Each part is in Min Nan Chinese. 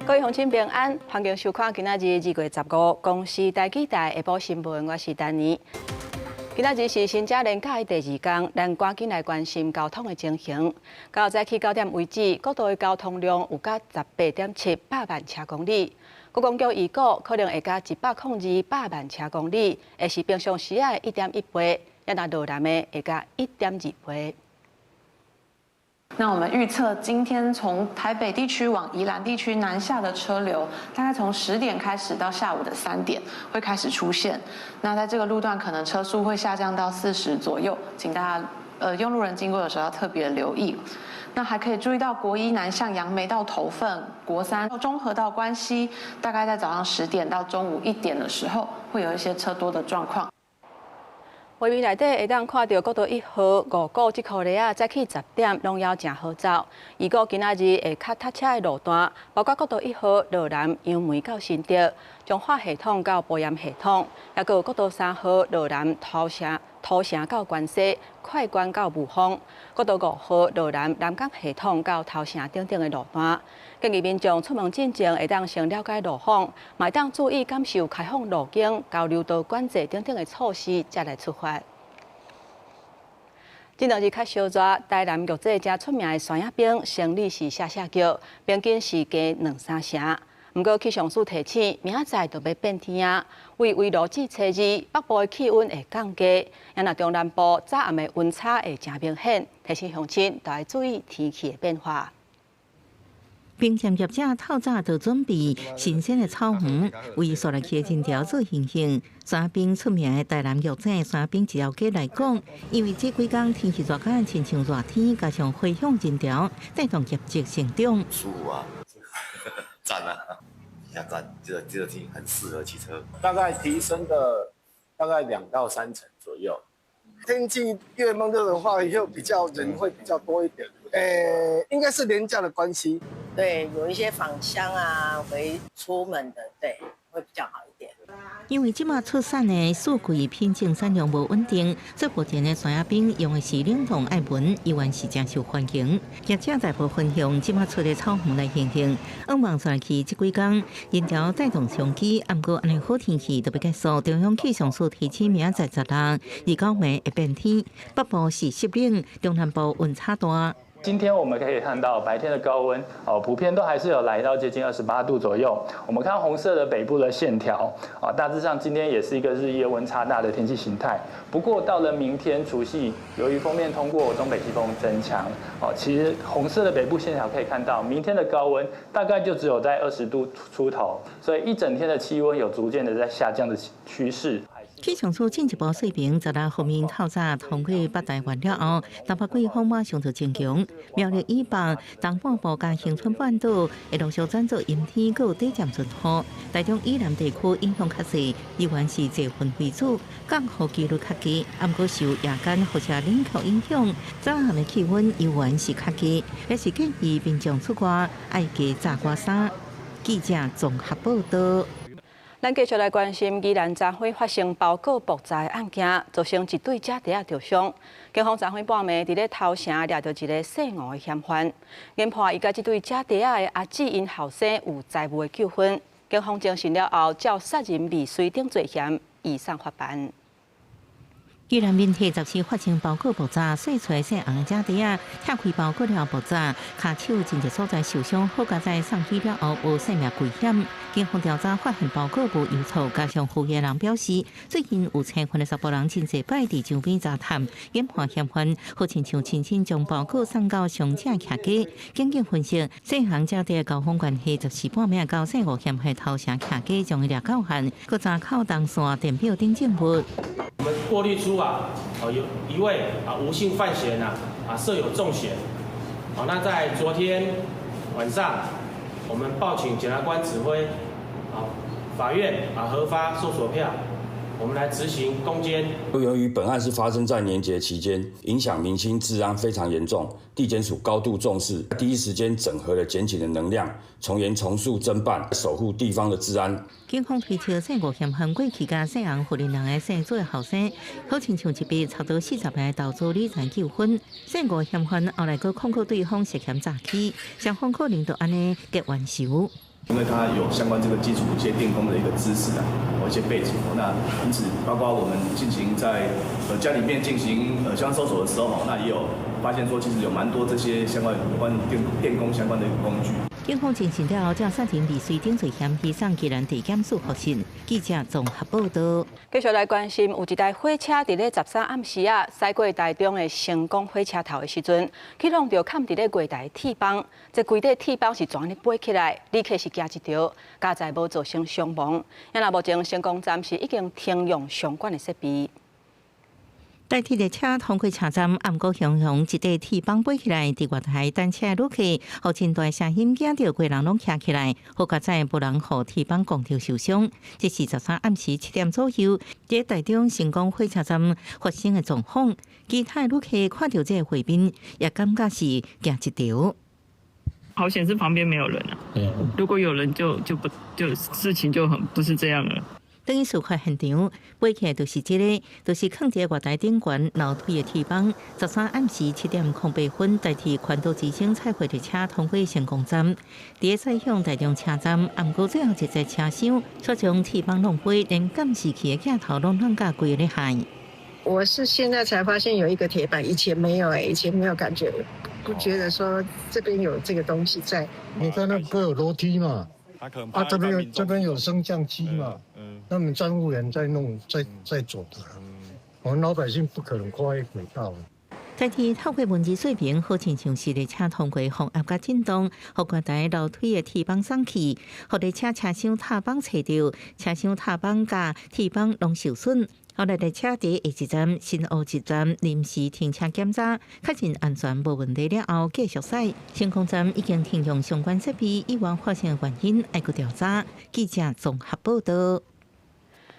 各位鄉親平安，歡迎收看今仔日2月15公視台語台下晡新聞，我是丹妮。今仔日是新正連假的第二工，咱趕緊來關心交通的情形。到早起9點為止，國道的交通量有甲18.7百萬車公里。觀光局預估可能會加102百萬車公里，會是平常時的1.1倍，抑若落南的會加1.2倍。那我們預測，今天從台北地區往宜蘭地區南下的車流，大概從10點開始到下午的3點會開始出現。那在這個路段，可能車速會下降到40左右，請大家用路人經過的時候要特別留意。那還可以注意到國一南向楊梅到頭份，國三中和到關西，大概在早上10點到中午1點的時候，會有一些車多的狀況。畫面內底會當看著國道1號五股這箍犁仔，早起10點攏猶誠好走。預估今仔日會較塞車的路段，包括國道1號羅南楊梅到新竹、彰化系統到埔鹽系統，抑閣有國道3號羅南頭城、土城到關西、快關到霧峰、國道5號羅南南港系統到頭城等等的路段。建議民眾出門進前會當先了解路況，嘛會當注意感受開放路徑、交流道管制等等的措施，才來出發。這兩日較燒熱，台南玉井誠出名的山仔冰，生理是謝謝叫，平均是加兩三成。毋過氣象署提醒，明仔載就欲變天啊！為圍爐至初二，北部的氣溫會降低，若中南部早暗的溫差會誠明顯，提醒鄉親著愛注意天氣的變化。冰店業者透早就準備新鮮的草魚，為紲來去的人潮做形象。山冰出名的台南玉井山冰一條街來講，因為這幾工天氣熱甲親像熱天，加上回鄉人潮，帶動業績成長。舒服啊，讚啊！比較讚，這個天很適合騎車。大概提升個大概2到3成左右。天氣越悶熱的話，又比較人會比較多一點。應該是連假的關係。對，有一些返鄉啊，回出門的，對，會比較好一點。因為這馬出產的四季品種產量無穩定，所以目前的山仔冰用的是冷凍愛文，依然是誠受歡迎。業者大部分用這馬出的草魚來形容。向望紲來去這幾工，人潮帶動商機，毋過按呢好天氣就欲結束。中央氣象署提醒明仔載16、29暝會變天，北部是濕冷，中南部溫差大。今天我們可以看到白天的高溫哦，普遍都還是有來到接近28度左右。我們看紅色的北部的線條啊，大致上今天也是一個日夜溫差大的天氣形態。不過到了明天除夕，由於鋒面通過，東北季風增強哦，其實紅色的北部線條可以看到，明天的高溫大概就只有在20度出頭，所以一整天的氣溫有逐漸的在下降的趨勢。氣象署進一步說明，16鋒面透早通過北台灣了後，東北季風馬上就增強。苗栗以北、東半部佮恆春半島會陸續轉做陰天，閣有短暫陣雨。台中以南地區影響較細，依然是濟雲為主，降雨幾率較低。毋過受夜間輻射冷卻影響，早暗的氣溫依然是較低，也是建議民眾出外愛加罩外衫。記者綜合報道。咱繼續來關心宜蘭昨昏發生包裹爆炸案件，造成一對姐弟仔著傷。警方昨昏半暝佇咧頭城掠著一个姓吳的嫌犯，研判伊佮這對姐弟仔的阿姊𪜶後生有財務的糾紛。警方偵訊了後，照殺人未遂等罪嫌移送法辦。宜蘭民體14發生包裹爆炸，細出姓洪姐弟仔拆開包裹了爆炸，跤手真濟所在受傷，好佳哉送醫了後無性命危險。警方調查發現包裹無油錯，加上負責人表示，最近有青雲的查埔人真濟擺佇周邊查探，研判嫌犯好親像親身將包裹送到傷者徛家。警警分析，姓洪姐弟交往關係14半暝到姓吳嫌犯頭城徛家將伊掠到案，閣查扣銅線、電錶等證物。我們過濾出啊，有一位啊吳姓犯嫌啊，啊涉有重嫌，好，那在昨天晚上，我們報請檢察官指揮，啊法院啊核發搜索票，我們來執行攻堅。由於本案是發生在年節期間，影響民心治安非常嚴重，地檢署高度重視，第一時間整合了檢警的能量，從嚴從速偵辦，守護地方的治安。警方推測，姓吳嫌犯過去佮姓洪負責人的姓做後生，好親像一筆差不多40萬投資理財糾紛。姓吳嫌犯後來閣控告對方涉嫌詐欺，雙方可能就按呢結冤仇。因為他有相關這個基礎一些電工的一個知識啊，或一些背景，那因此包括我們進行在家裡面進行相關搜索的時候，那也有發現說其實有蠻多這些相關有關電工相關的一個工具。警方偵訊了後，將殺人未遂等罪嫌疑送宜蘭地檢署複審。記者綜合報導。繼續來關心，有一台火車佇咧13暗時啊，駛過台中的成功火車頭的時陣，去挵著崁佇咧月台鐵枋，這規塊鐵枋是全咧飛起來，旅客是驚一趒，佳哉無造成傷亡。啊，目前成功站是已經停用相關的設備。台鐵列車通過車站，毋過雄雄一塊鐵枋飛起來，佇月台等車的旅客，予真大聲音驚著，規人攏徛起來，好佳哉無人予鐵枋摃著受傷。這是13暗時7點左右，佇台中成功火車站發生的狀況。其他的旅客看著這個畫面，也感覺是驚一趒。好險是旁邊沒有人啊！如果有人就不就事情就很不是這樣了。等於事發現場，飛起來就是這個，就是囥佇月台頂懸樓梯的鐵枋。13暗時7點08分，台鐵環島之星載貨列車通過成功站，佇咧駛向台中車站，毋過最後一節車廂卻將鐵枋弄飛，連監視器的鏡頭攏攏共規咧害。我是現在才發現有一個鐵板，以前沒有欸，以前沒有感覺，不覺得說這邊有這個東西在。你看那個有樓梯嘛？啊，這邊有升降機嘛？他們站務員在弄，在走的。我們老百姓不可能跨越軌道。台鐵透過文字說明，好親像是列車通過風壓佮震動，予月台樓梯的鐵枋送去，予列車車廂踏板揣著，車廂踏板佮鐵枋攏受損。後來列車佇下一站新烏一站臨時停車檢查，確認安全無問題了後，繼續駛。成功站已經停用相關設備，意外發生的原因愛閣調查。記者綜合報導。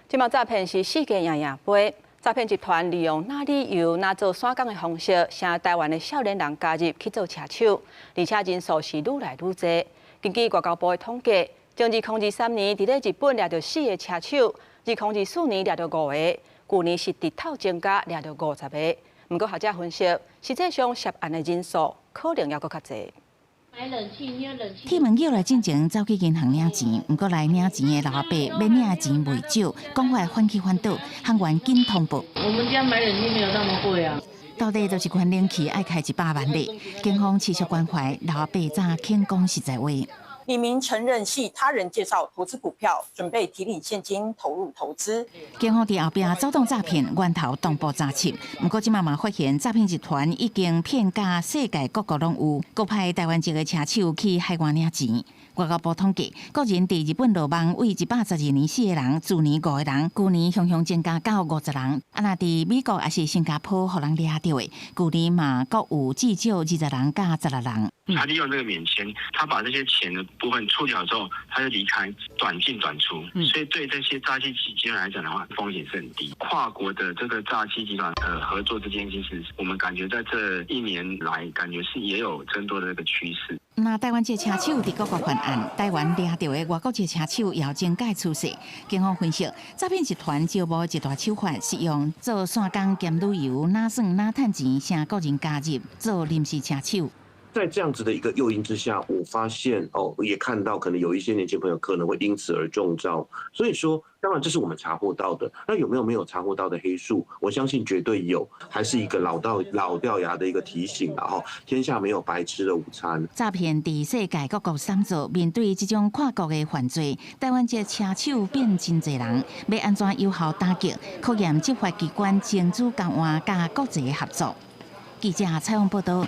這馬詐騙是世界樣樣飛，詐騙集團利用哪旅遊、哪做散工的方式，請台灣的少年人加入去做車手，而且人數是愈來愈濟。根據外交部的統計，從2023年佇咧日本掠著四個車手，2024年掠著五個，舊年是直透增加掠著50個。毋過學者分析，實際上涉案的人數可能猶閣較濟。鐵門叫來進前走去銀行領錢，毋過來領錢的老阿伯欲領的錢袂少，講話反起反倒，行員緊通報。我們家買冷氣沒有那麼貴啊。到底就是關冷氣愛開100萬咧？警方持續關懷老阿伯，才肯講實在話。李明承認係他人介紹投資股票，準備提領現金投入投資。警方佇後壁走擋詐騙，源頭同步查緝。毋過這馬嘛發現詐騙集團已經騙甲世界各國攏有，閣派台灣籍的車手去海外領錢。外交部統計，個人佇日本落網為112年四個人，去年五個人，舊年雄雄增加到50人。啊，若佇美國抑是新加坡，予人掠著的，舊年嘛閣有至少20人佮16人。他利用這個免簽，他把這些錢的部分出掉之後，他就離開，短進短出，所以對這些詐欺集團來講的話，風險是很低。跨國的這個詐欺集團合作之間，其實我們感覺在這一年來，感覺是也有增多的這個趨勢。那台灣籍車手佇各國犯案，台灣掠著的外國籍車手也有增加趨勢。警方分析，詐騙集團招募一大手法是用做散工兼旅遊，哪算哪趁錢，請個人加入做臨時車手。在這樣子的一個誘因之下，我發現哦，也看到可能有一些年輕朋友可能會因此而中招。所以說，當然這是我們查獲到的。那有沒有沒有查獲到的黑數？我相信絕對有，還是一個老到老掉牙的一個提醒啦。哈，天下沒有白吃的午餐。詐騙佇世界各國散做，面對這種跨國的犯罪，台灣籍車手變真濟人，欲按怎有效打擊，考驗執法機關情資交換佮國際合作。記者採訪報導。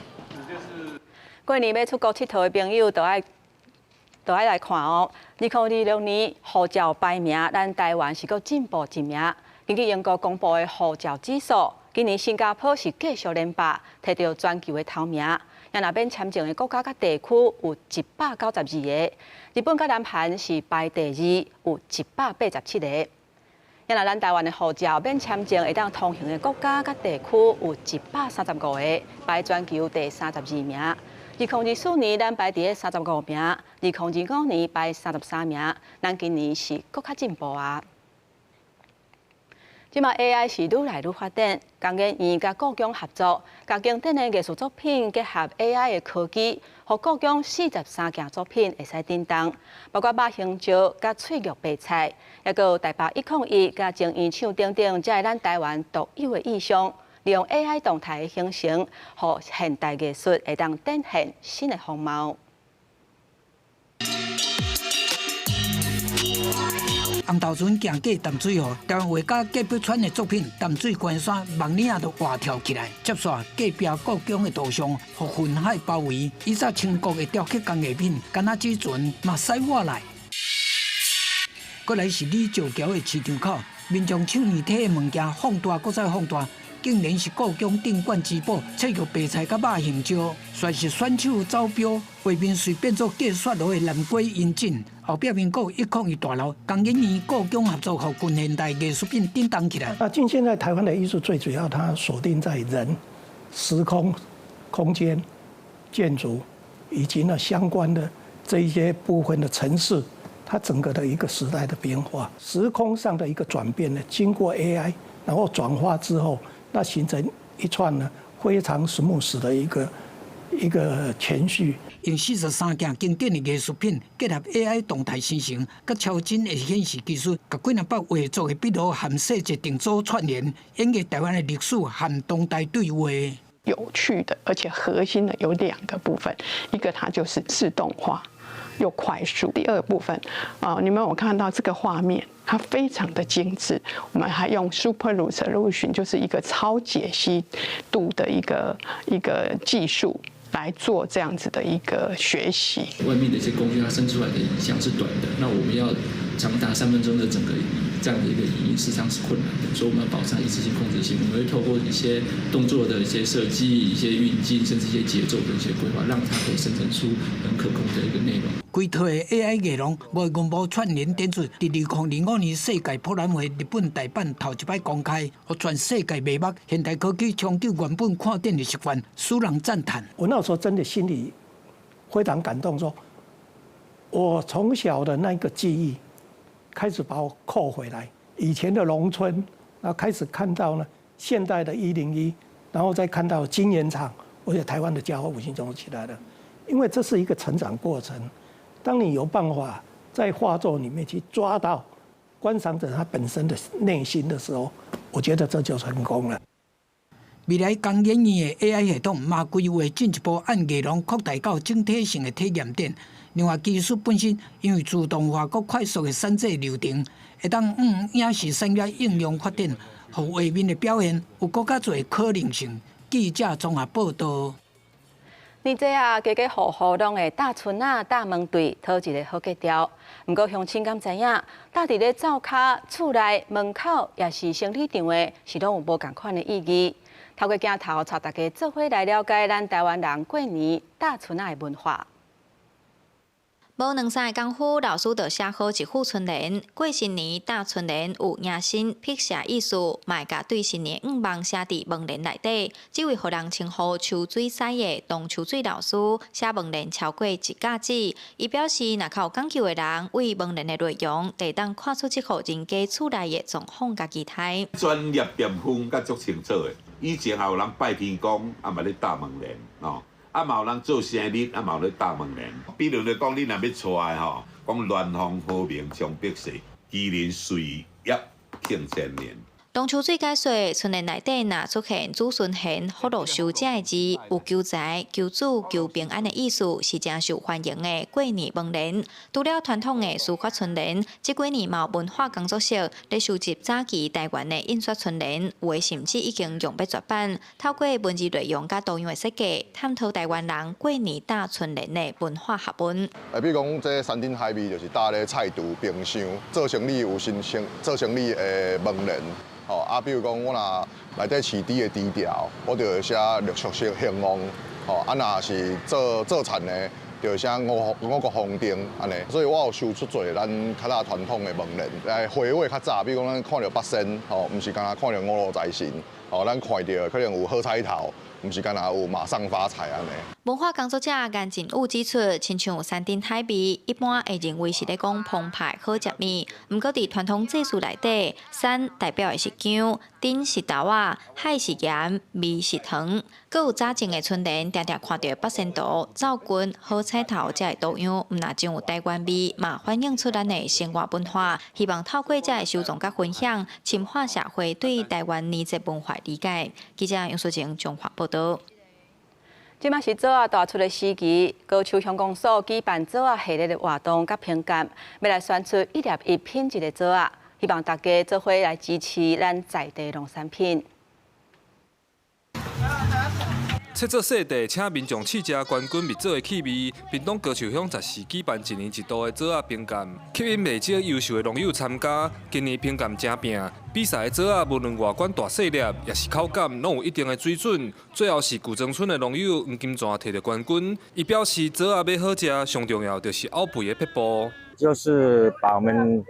過年欲出國𨑨迌的朋友，都愛來看哦。2026年護照排名，咱台灣是閣進步一名。根據英國公布的護照指數，今年新加坡是繼續連霸，摕著全球的頭名。若免簽證的國家佮地區有192個，日本佮南韓是排第二，有187個。若咱台灣的護照免簽證會當通行的國家佮地區有135個，排全球第32名。2024年，咱排佇咧35名；2025年排33名。咱今年是閣較進步啊！這馬 AI 是愈來愈發展，工研院佮故宮合作，共經典的藝術作品結合 AI 的科技，予故宮43件作品會使振動，包括肉形石佮翠玉白菜，抑閣有台北101佮情緣樹等等，這是咱台灣獨有的意象，利用 AI 動態的形成，予現代藝術會當展現新的風貌。紅豆船行過淡水河，台灣畫家郭柏川的作品《淡水關山》網鏈仔都活跳起來。接續隔壁故宮的圖像，予雲海包圍，以早清國的雕刻工藝品，敢若這陣嘛使活來。過來是李石橋的市場口，民眾手呢提的物件放大，閣再放大，竟然是故宮鎮館之寶翠玉白菜佮肉形石，算是選手走標，畫面隨變做過雪爐的南瓜引進。後壁面閣有101大樓，工研院故宮合作，予近現代藝術品振動起來。那近現代台灣的藝術最主要，它鎖定在人、時空、空間、建築以及呢相關的這一些部分的城市，它整個的一個時代的變化，時空上的一個轉變呢，經過 AI 然後轉化之後，那形成一串呢非常 smooth 的一個程序。用43件經典的藝術品結合 AI 動態生成，佮超真的顯示技術，共幾若百畫作的筆路和細節定做串聯，演繹台灣的歷史和當代對話。有趣的，而且核心的有兩個部分，一個它就是自動化又快速，第二部分啊，你們有看到這個畫面，它非常的精緻。我們還用 Super Resolution，就是一個超解析度的一個技術。來做這樣子的一個學習。外面的一些工具，它生出來的影像是短的，那我們要長達3分鐘的整個這樣的一個影音，事實上是困難的，所以我們要保障一致性、控制性。我們會透過一些動作的一些設計、一些運鏡，甚至一些節奏的一些規劃，讓它可以生成出很可控的一個內容。規套的 AI 藝廊無銀幕串聯展出，佇2025年世界博覽會日本大阪頭一擺公開，予全世界瞇目。現代科技衝擊原本看展的習慣，使人讚嘆。我那時候真的心裡非常感動，說我從小的那個記憶開始把我扣回來。以前的農村，然後開始看到呢現代的101，然後再看到晶圓廠，我覺得台灣的驕傲無形中起來了，因為這是一個成長過程。當你有辦法在畫作裡面去抓到觀賞者他本身的內心的時候，我覺得這就成功了。未來工研院的 AI 系統嘛規劃進一步按藝廊擴大到整體性的體驗展。另外，技術本身因為自動化閣快速的產製流程，會當向影視產業應用發展，予畫面的表現有閣較濟可能性。記者綜合報道。年節啊，家家戶戶攏會貼春仔、貼門對，討一個好格調。毋過鄉親敢知影，貼佇咧灶跤、厝內、門口，抑是生理場的，是攏有無仝款的意義。透過鏡頭，帶大家做伙來了解咱台灣人過年貼春仔的文化。無兩三个工夫，老師就寫好一副春聯。過新年貼春聯有迎新辟邪意思，嘛會共對新年願望寫佇門簾內底。這位予人稱呼抽水師的唐秋水老師寫門簾超過一甲子。伊表示，若較有講究的人，對門簾的內容，會當看出這戶人家厝內的狀況佮期待。專業點分甲足清楚的。以前也有人拜天公，啊嘛咧貼門簾，哦。啊，嘛有人做生日，啊嘛有咧貼門簾。比如咧講，你若欲娶的吼，講鸞鳳和鳴長百世，麒麟瑞業慶千年。唐秋水解說，春聯內底若出現子孫賢、福祿壽這个字，有求財、求子、求平安的意思，是誠受歡迎的過年門聯。除了傳統的書法春聯，這幾年嘛有文化工作室咧收集早期台灣的印刷春聯，有的甚至已經用欲絕版。透過文字內容佮圖樣的設計，探討台灣人過年貼春聯的文化學問。比如講，這山珍海味就是貼咧菜櫥、冰箱，做生理有新生做生理的門聯。吼啊，比如講，我若內底飼豬的豬條，我就會寫六畜興旺。吼啊，若是做做田的，就會寫五穀豐登按呢。所以我有收足濟咱較早傳統的門聯，來回味較早，比如講咱看著八仙，吼，毋是干焦看著五路財神，哦，咱看著可能有好彩頭，毋是干焦有馬上發財按呢。文化工作者顏進武指出，親像山珍海味，一般會認為是咧講澎湃好食物。毋過佇傳統祭祀內底，山代表的是薑，珍是豆仔，海是鹽，味是糖。閣有早前的春聯，定定看著八仙圖、灶君、好彩頭這个圖樣，毋若真有台灣味，嘛反映出咱的生活文化。希望透過這个收藏佮分享，深化社會對台灣年節文化理解。記者楊淑晴綜合報導。這馬是棗仔大出的時期，高樹鄉公所舉辦棗仔系列的活動佮評鑑，欲來選出一粒一品質的棗仔，希望大家做伙來支持咱在地農產品。切做細地，請民眾試食冠軍蜜棗的氣味。屏東高樹鄉十四舉辦一年一度的棗仔評鑑，吸引袂少優秀的農友參加。今年評鑑誠拚，比賽的棗仔無論外觀大細粒，抑是口感，攏有一定的水準。最後是舊莊村的農友黃金泉摕著冠軍。伊表示，棗仔欲好食，上重要就是漚肥的撇步，就是把我們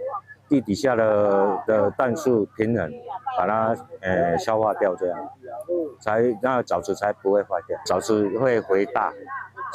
地底下的氮素平衡，把它消化掉，這樣才那棗子才不會壞掉，棗子會肥大，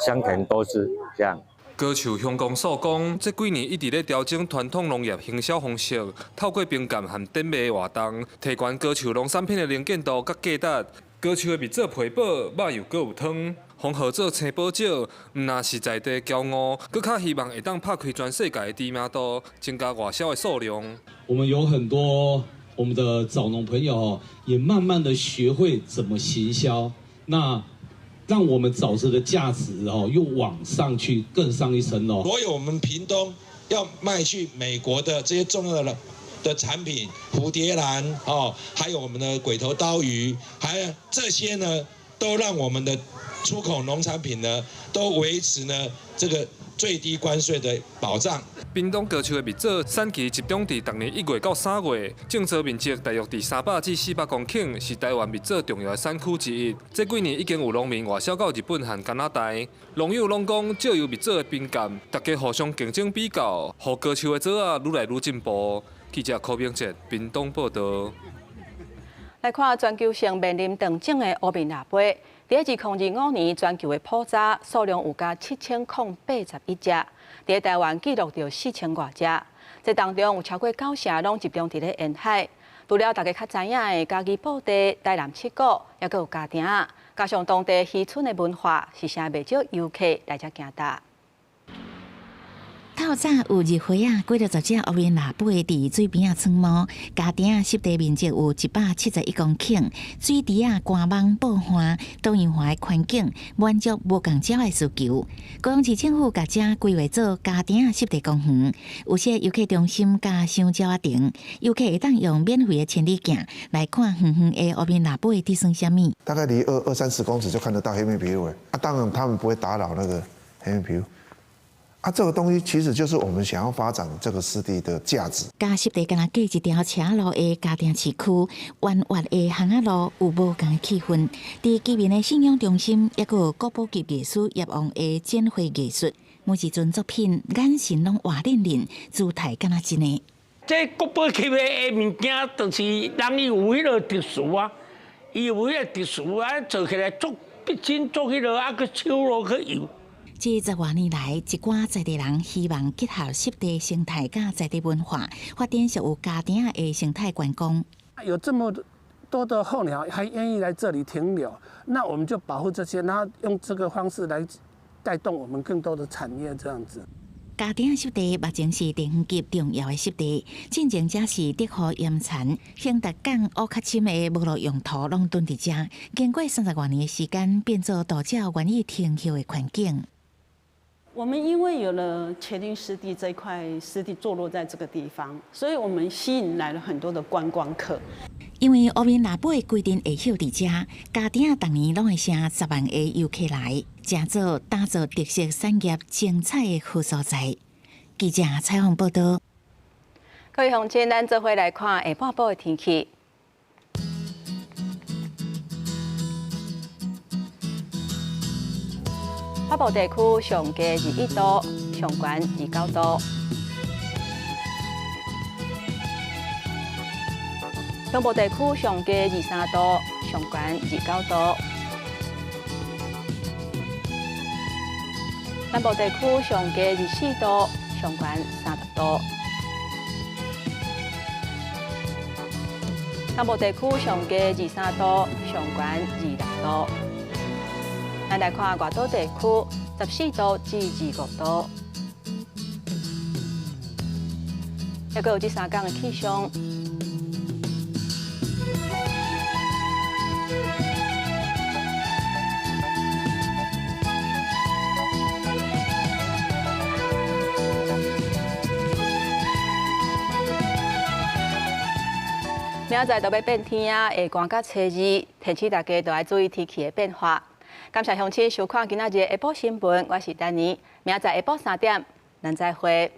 香甜多汁這樣。高樹鄉公所講，這幾年一直咧調整傳統農業行銷方式，透過評鑑和展賣活動，提懸高樹農產品的能見度佮價值。高樹的蜜棗皮薄，肉又閣有湯，封號做青寶棗，毋但是在地驕傲，閣較希望會當拍開全世界的知名度，增加外銷的數量。我們有很多我們的棗農朋友也慢慢的學會怎麼行銷，那讓我們棗子的價值哦又往上去更上一層樓。所有我們屏東要賣去美國的這些重要的產品，蝴蝶蘭哦，還有我們的鬼頭刀魚，還有這些呢，都讓我們的出口農產品呢，都維持呢這個最低關稅的保障。屏東高樹的蜜棗產期集中佇逐年1月到3月，種植面積大約佇300至400公頃，是台灣蜜棗重要的產區之一。這幾年已經有農民外銷到日本和加拿大，農友攏講藉由蜜棗的評鑑，大家互相競爭比較，予高樹的棗仔愈來愈進步。記者柯明哲屏東報導。來看全球性面臨斷種的烏面蜊貝，佇2025年全球的普查數量有加7081隻，佇台灣記錄著4000外隻。這當中有超過90%攏集中佇咧沿海。除了大家較知影的嘉義布袋、台南七股，抑閣有家埕仔，加上當地漁村的文化，是啥袂少遊客來遮行踏。透早有日花仔，幾若十隻烏面蜊貝佇水邊仔出沒。家埕仔濕地面積有171公頃，水池仔乾網布岸，多樣化的環境滿足無仝鳥的需求。高雄市政府共遮規劃做家埕仔濕地公園，有設遊客中心佮賞鳥仔亭，遊客會當用免費的千里鏡來看遠遠的烏面蜊貝佇耍啥物。大概離二三十公尺就看得到黑面琵鷺了。啊，當然他們不會打擾那個黑面琵鷺。啊，這個東西其實就是我們想要發展這個濕地的價值。佮濕地敢若隔一條斜路的家埕市區，彎彎的巷仔路有無仝的氣氛。佇居民的信仰中心，抑閣有國寶級藝師葉王的展會藝術，每一尊作品眼神攏活靈靈，姿態敢若真的。這國寶級的物件，就是人伊有彼个特殊啊，伊有彼个特殊啊，做起來足逼真，做彼个啊，閣手落去游。這十外年來，一寡在地人希望結合濕地生態佮在地文化，發展屬於家埕仔的生態觀光。有這麼多的候鳥還願意來這裡停留，那我們就保護這些，然後用這個方式來帶動我們更多的產業，這樣子。家埕仔濕地目前是地方級重要的濕地，進前遮是竹湖鹽田、興達港烏較深的無路用途攏囤佇遮。經過30外年的時間，變做渡鳥願意停歇的環境。我們因為有了茄萣濕地這塊濕地坐落在這個地方，所以我們吸引來了很多的觀光客。因為烏面蜊貝規定會歇佇遮，家埕仔逐年攏會成10萬个遊客來，成做打造特色產業精彩的好所在。記者採訪報導。各位鄉親，咱做伙來看下半晡的天氣。北部地區上低21度，上懸29度。中部地區上低23度，上懸29度。南部地區上低24度，上懸30度。南部地區上低23度，上懸26度。咱來看外島地區，14度至25度。抑閣有這三工的氣象。明仔載就欲變天啊，會寒到初二，提醒大家都愛注意天氣的變化。感謝鄉親收看今仔日的下晡新聞，我是丹妮。明仔載下晡3點，咱再會。